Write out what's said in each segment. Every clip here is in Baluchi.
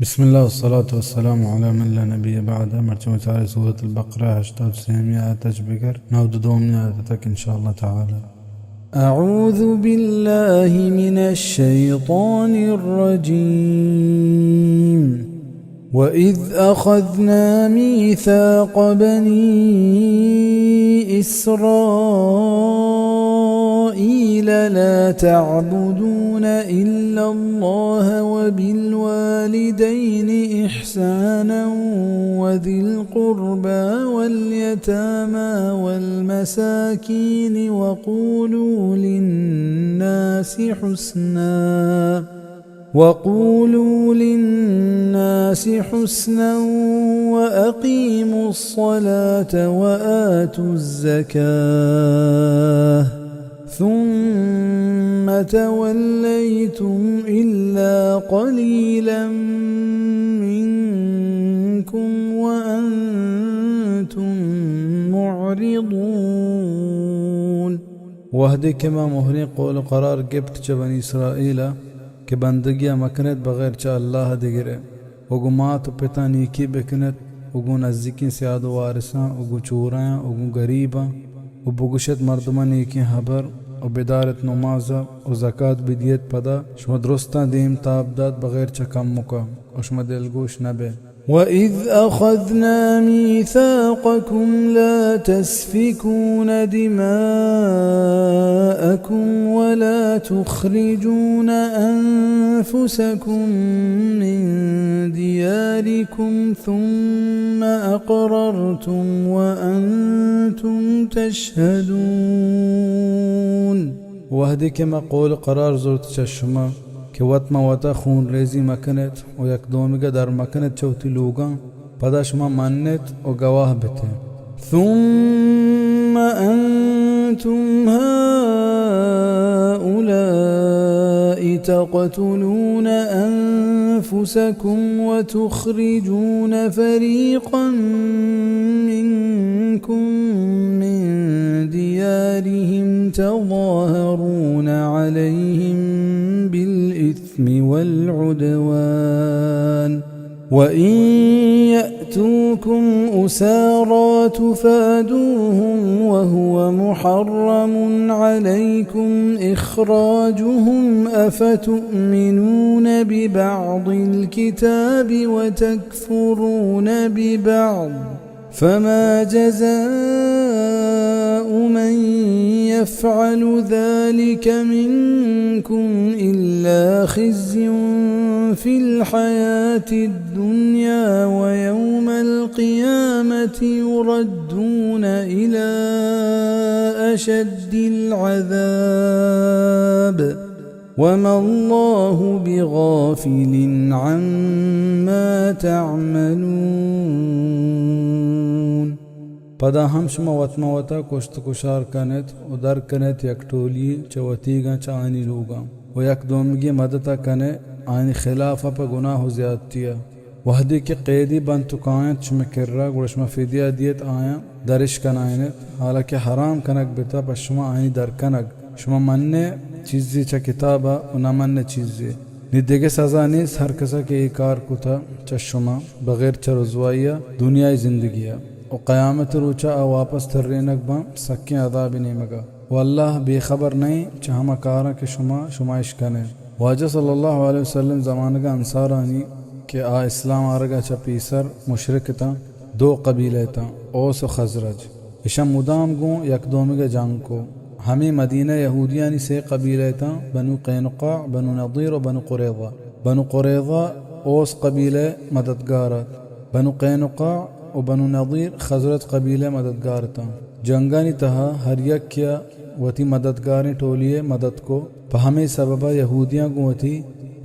بسم الله والصلاة والسلام على من لا نبي بعده. مرچی ما چاریں سورة البقرة، ہشتاد سیمی آیت اچ بگر نود دومی آیت تک ان شاء الله تعالى. أعوذ بالله من الشيطان الرجيم. وإذ أخذنا ميثاق بني إسرائيل لا تعبدون إلا الله وبالوالدين إحسانا وذي القربى واليتامى والمساكين وقولوا للناس حسنا وقولوا للناس حسنا وأقيموا الصلاة وآتوا الزكاة ثم توليتم إلا قليلا منكم وأنتم معرضون. وہدے کہ ما مہریں قول و قرار گپت چہ بنی اسرائیل ء کہ بندگی ء مکنیت بغیر چہ اللہ ء دگرے، و گوں مات و پتاں نیکی بکنیت، و گوں نزیکیں سیاد و وارثاں، و گوں چورایاں، و گوں گریباں، و بگوشیت مردماں نیکیں ہبر، و بداریت نماز ء، و زکات بدیت، پدا شما درستاں دیم تاب دات بغیر چہ کمک ء، و شما دلگوش نہ بئے. وإذ أخذنا ميثاقكم لا تسفكون دماءكم ولا تخرجون أنفسكم من دياركم ثم أقررتم وأنتم تشهدون. وہدے کہ ما قول قرار زرت چہ شما کہ وت ما وتا خون ریزی مکنیت و یک دومیگا در مکنیت چہ وتی لوگاں، پدا شما منیت و گواہ بتئے. ثم أنتم هؤلاء تقتلون أنفسكم وتخرجون فريقا منكم من ديارهم تظاهرون عليهم بالإثم والعدوان وإن يأتوكم أسارى تفادوهم وهو محرم عليكم إخراجهم أفتؤمنون ببعض الكتاب وتكفرون ببعض فما جزاء من يفعل ذلك منكم إلا خزي في الحياة الدنيا ويوم القيامة يردون إلى أشد العذاب وما الله بغافل عما تعملون. پدا ہم شما وت ما وتا کشت کشار کنیت و در کنیت یک ٹولی چہ وتیگاں چہ آنی لوگاں و یک دومیگی مدتا کنئے آنی خلافا پہ گناہ و زیادتیا. وہدے کہ قیدی بنت و کاینت شمئے کرا، گڑا شما فدیہ دیت آیاں درش کنائینیت، حالانکہ حرام کنگ بتا پہ شما آیانی در کنگ. شما منئے چیزے چہ کتابا و نہ منئے چیزے. نی دگہ سزا نیست ہر کسا کہ اے کار کتا چہ شما بغیر چہ رسوائیا دنیای زندگیا و قیامت روچا آ واپس ترینگ باں سکیں عذابے نیمگا. و اللہ بے خبر نئیں چہ ہما کاراں کہ شما، شما اش کنئے. واجہ صلی اللہ علیہ وسلم زمانگا انصارانی کہ آ اسلام آرگا چہ پیسر مشرک اتاں، دو قبیلہ اتاں، اوس و خزرج. اشاں مدام گوں یک دومیگا جنگ کو. ہمے مدینہ یہودیانی سے قبیلہ اتاں، بنو قینقاع، بنو نضیر و بنو قریظہ. بنو قریظہ اوس قبیلہ مددگار ات. بنو قینقاع و بنو نضیر خزرج قبیلہ مددگار اتاں. جنگانی تہا ہر یکیا وتی مددگاریں ٹولیئے مدد کو. پہ ہمے سببا یہودیاں گوں وتی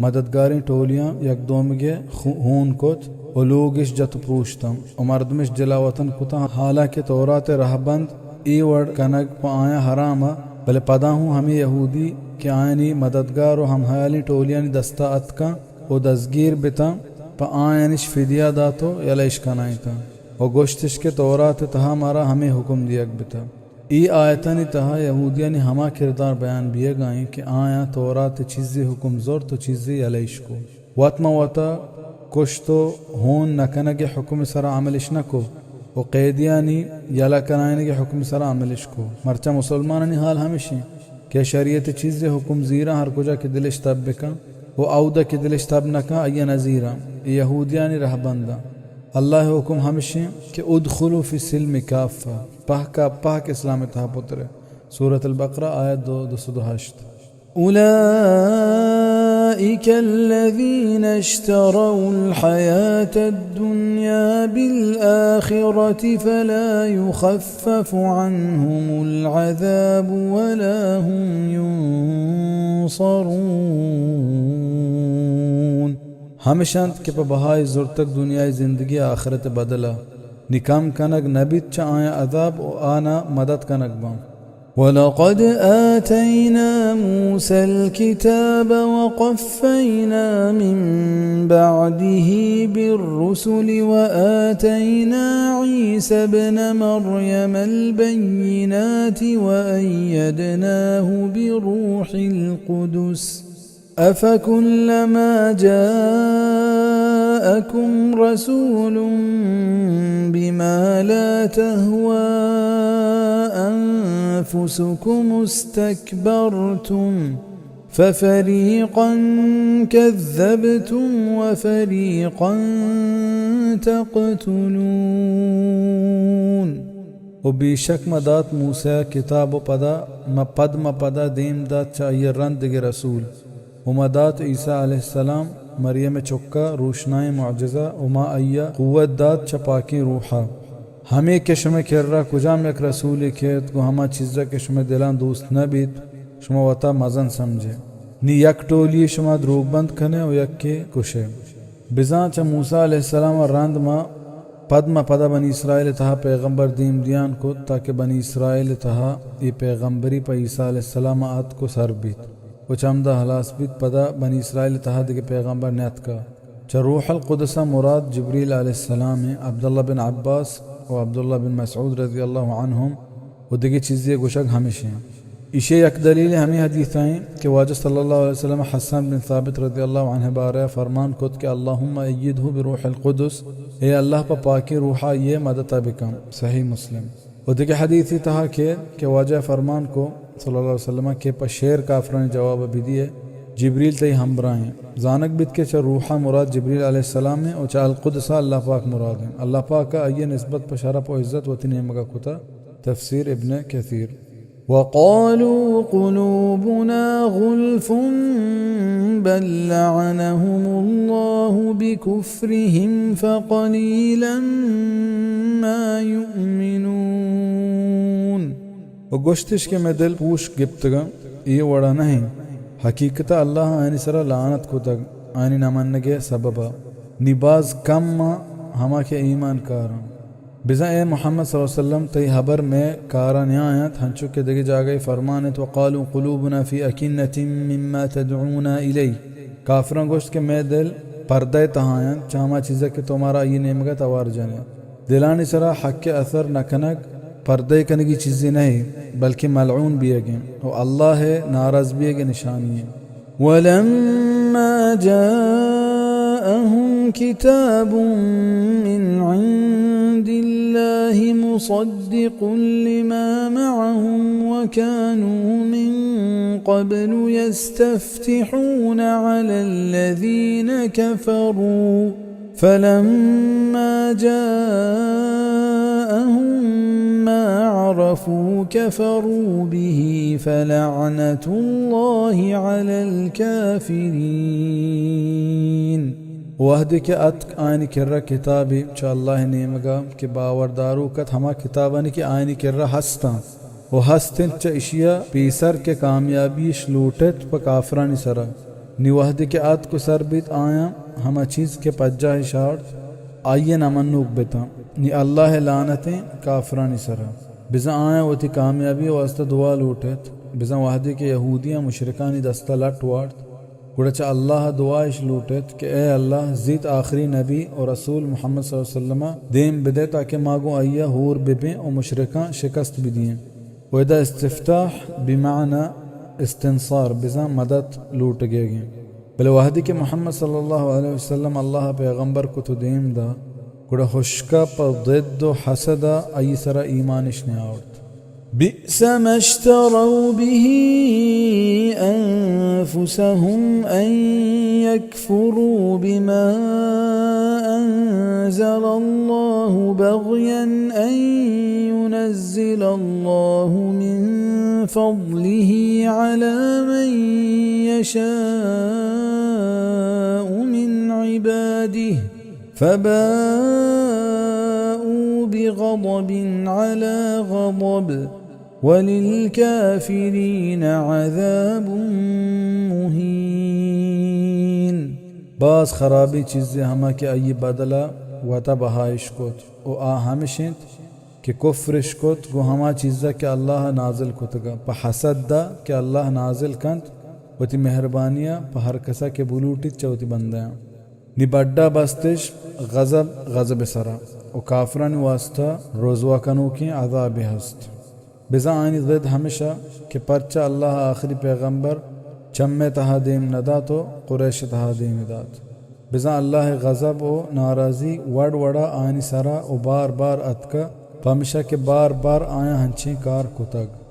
مددگاریں ٹولیاں یک دومگئے خو-، ہون کت و لوگ اش جت و پروشتاں و مردم اش جلا وطن کتاں، حالانکہ توراتئے رہبند اے وڑ کنگ پہ آیاں حرام ات، بلے پدا ہوں ہمے یہودی کہ آیانی مددگار و ہمہیالیں ٹولیانی دستا اتکاں و دزگیر بتاں، پہ آیان اش فدیہ دات و یلہ اش کنائینتاں و گوشتش کہ توراتئے تہا مارا ہمے حکم دیگ بتا. اے آیتانی تہا یہودیانی ہما کردار بیان بیگا انت کہ آیاں توراتئے چیزے حکم زرت و چیزے یلہ اش کو. وت ما وتا کشت و ہون نہ کنگ ءِ حکم ءِ سرا عملش نہ کو و قیدیانی یلہ کنائینگ ءِ حکم ءِ سرا عملش کو۔ مرچاں مسلمانانی حال ہمش انت کہ شریعت ءِ چیزے حکم زیراں ہر کجا کہ دلش تب بکن و اودا کہ دلش تب نہ کن آئی ءَ نہ زیراں۔ اے یہودیانی رہبنداں۔ اللہ ءِ حکم ہمش انت کہ ادخلوا فی السلم کافہ، پہک ءَ پہک اسلام ءِ تہا پترے۔ سورۃ البقرہ، آیت دو، دو سد و ہشت۔ أولئك الذين اشتروا الحياة الدنيا بالآخرة فلا يخفف عنهم العذاب ولا هم ينصرون۔ ہمش انت کہ پہ بہائے زرتگ دنیائے زندگی آخرت ءِ بدل ءَ، نی کم کنگ نہ بیت چہ آیاں عذاب و آ نہ مدد کنگ باں۔ ولقد آتينا موسى الكتاب وقفينا من بعده بالرسل وآتينا عيسى ابن مريم البينات وأيدناه بروح القدس أفكلما جاءكم رسول بما لا تهوى أنفسكم استكبرتم ففريقا كذبتم وفريقا تقتلون۔ و بیشک ما دات موسیٰ ءَ کتاب و پدا ما پد ما پدا دیم دات چہ آئی ءَ رند دگہ رسول۔ و ما دات عیسیٰ علیہ السلام، مریم ءِ چک ءَ، روشنائیں معجزہ، و ما آئی ءَ قوت دات چہ پاکیں روح ءَ۔ ہمے کہ شمئے کرا کجام یک رسولے کیت، گوں ہما چیز ءَ کہ شمئے دلاں دوست نہ بیت، شما وتا مزن سمجھے۔ نی یک ٹولی شما دروگ بند کنے و یکے کشے۔ بزاں چہ موسیٰ علیہ السلام ءَ رند ما پد ما پدا بنی اسرائیل ءِ تہا پیغمبر دیم دیان کت تاکہ بنی اسرائیل ءِ تہا اے پیغمبری پہ عیسیٰ علیہ السلام ءَ اتک و سر بیت و چہ ہمدا ہلاس بیت۔ پدا بنی اسرائیل ءِ تہا دگہ پیغمبر نیاتکا۔ چہ روح القدس ءَ مراد جبریل علیہ السلام ءَ۔ عبداللہ بن عباس و عبداللہ بن مسعود رضی اللہ عنہم و دگہ چیزے گوشگ ہمش انت۔ ایشی یک دلیل ہمے حدیث ءَ انت کہ واجہ صلی اللہ علیہ وسلم حسان بن ثابت رضی اللہ عنہ بارہ ءَ فرمان کت کہ اللهم أيده بروح القدس، اے اللہ پہ پاکیں روح ءَ آئی ءِ مدد ءَ بکن۔ صحیح مسلم۔ و دگہ حدیثی تہا کہ، کہ واجہ فرمان کو صلی اللہ علیہ وسلم کہ پہ شعر کافرانی جواب بدیے، جبریل تئی ہمبراہ ہیں۔ زانگ بیت کہ چہ روح ءَ مراد جبریل علیہ السلام ہیں و چہ القدس ءَ اللہ پاک مراد ہیں۔ اللہ پاک ءَ آئی ءِ نسبت پہ شرف و عزت وتی نیمگا کتا۔ تفسیر ابن کثیر۔ وقالوا قلوبنا غلف بل لعنهم الله بكفرهم فقليلا ما يؤمنون۔ و گوشتش کہ مئے دل پوش گپتگاں، اے وڑا نہ انت۔ حقیقتا اللہ آیانی سرا لعنت کتگ، آیانی نہ منگے سببا۔ نی باز کم آں ہما کہ ایمان کاراں۔ بزاں اے محمد صلی اللہ علیہ وسلم، تئی حبر مئے کارا نیاینت، ہنچو کہ دگہ جاگہے فرمان انت، وقالوا قلوبنا في أكنة مما تدعونا إليه۔ کافراں گوشت کہ مئے دل پردہ ءِ تہا انت چہ ہما چیزا کہ تو مارا آئی نیمگا توار جنے۔ دلانی سرا حق ءِ اثر نہ کنگ پردہ کنگی چیزے نہ، بلکہ ملعون بیگیں و اللہ ءِ ناراض بیگ ءِ نشانی انت۔ ولما جاءهم كتاب من عند الله مصدق لما معهم وكانوا من قبل يستفتحون على الذين كفروا فلما جاءهم ما عرفوا كفروا به فلعنة الله على الكافرين۔ وہدے کہ اتک آیانی کرا کتابے چہ اللہ ءِ نیمگا کہ باور داروک ات ہما کتابانی کہ آیانی کرا ہستاں و ہست انت چہ اشیا پیسر کہ کامیابیش لوٹت پہ کافرانی سرا۔ نی وہدے کہ آتک و سر بیت، آیاں ہما چیز کہ پجاہ اش آرت، آئی ءِ نہ منوک بتاں۔ نی اللہ ءِ لعنتیں کافرانی سرا۔ بزاں آیاں وتی کامیابی ءِ واستہ دعا لوٹت۔ بزاں وہدے کہ یہودیاں مشرکانی دستا لٹ وارت، گڑا چہ اللہ ءَ دعا اش لوٹت کہ اے اللہ، زیت آخری نبی و رسول محمد صلی اللہ علیہ وسلم ءَ دیم بدئے تاکہ ما گوں آئی ءَ ہور ببیں و مشرکاں شکست بدییں۔ و ادا استفتاح بمعنی استنصار، بزاں مدد لوٹگیگیں۔ بلے وہدے کہ محمد صلی اللہ علیہ وسلم اللہ ءَ پیغمبر کت و دیم دا، گڑا ہشکا پہ ضد و حسد ءَ آئی سرا ایمانش نیاورت۔ بئس ما اشتروا به أنفسهم أن يكفروا بما أنزل الله بغيا أن ينزل الله من فضله على من يشاء من عباده فباءوا بغضب على غضب وللكافرين عذاب مهين۔ باز خرابیں چیزے ہما کہ آئی بدل ءَ وتا بہا اش کت و آ ہمش انت کہ کفر اش کت گوں ہما چیز ءَ کہ اللہ ءَ نازل کتگ ءَ، پہ حسد ءَ کہ اللہ نازل کنت وتی مہربانی ءَ پہ ہر کس ءَ کہ بلوٹیت چہ وتی بندیاں۔ نی بڈا بستش غضب، غضب سرا و کافرانی واسطہ رسوا کنوکیں عذابے ہست۔ بزاں آیانی ضد ہمشا کہ پرچا اللہ ءَ آخری پیغمبر چمے تہا دیم نہ دات و قریش تہا دیم دات۔ بزاں اللہ ءِ غضب و ناراضی وڑ وڑا آیانی سرا و بار بار اتکا، پمشا کہ بار بار آیاں ہنچیں کار کتگ۔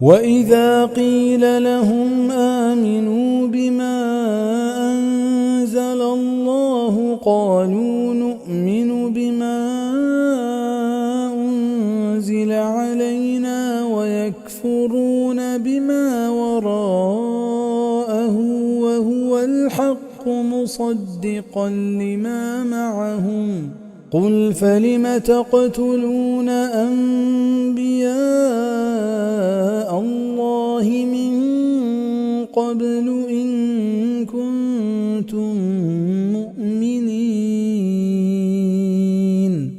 وَإِذَا قِيلَ لَهُمْ آمِنُوا بِمَا أَنزَلَ اللَّهُ قَالُوا نُؤْمِنُ بِمَا أُنزِلَ عَلَيْنَا وَيَكْفُرُونَ بِمَا وَرَاءَهُ وَهُوَ الْحَقُّ مُصَدِّقًا لِمَا مَعَهُمْ قل فلم تقتلون أنبياء الله من قبل إن كنتم مؤمنين۔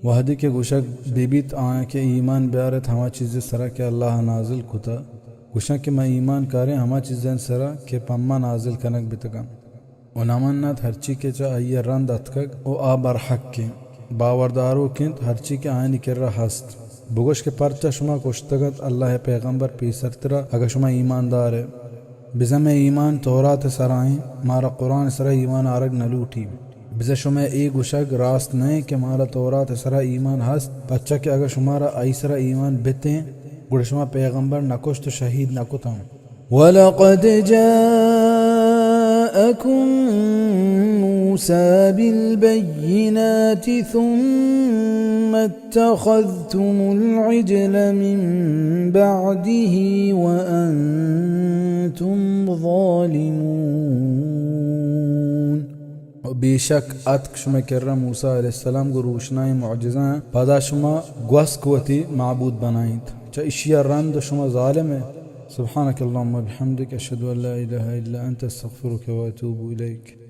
وہدے کہ گوشگ بہ بیت آیاں کہ ایمان بیارت ہما چیزے سرا کہ اللہ نازل کتا، گوشاں کہ ما ایمان کاریں ہما چیزانی سرا کہ پہ ما نازل کنگ بتگاں۔ و نہ منّ اَنت ہرچی کہ چہ آئی ءَ رند اتکگ و آ برحق اِنت۔ باورداروک اَنت ہرچی کہ آیانی کرّا ہست۔ بگوش کہ پرچا شما کشتگ اَت اللہ ءِ پیغمبر پیسرترا، اگاں شما ایماندار ئے؟ بزاں مئے ایمان تورات ءِ سرا اِنت، مارا قرآن ءِ سرا ایمان آرگ نہ لوٹی۔ بزاں شمئے اے گوشگ راست نہ اِنت کہ مارا تورات ءِ سرا ایمان ہست، پرچا کہ اگاں شمارا آئی سرا ایمان بتیں، گڑا شما پیغمبر نہ کشت و شہید نہ کتاں۔ ولقد جاءكم موسى بالبينات ثم اتخذتم العجل من بعده وأنتم ظالمون۔ و بے شک اتک شمئے کرّا موسیٰ علیہ السلام گوں روشنائیں معجزہاں، پدا شما گوسک وتی معبود بنائینت۔ چہ اشی ءَ رند شما ظالم ئے۔ سبحانك اللهم وبحمدك، أشهد أن لا إله إلا أنت، أستغفرك وأتوب إليك۔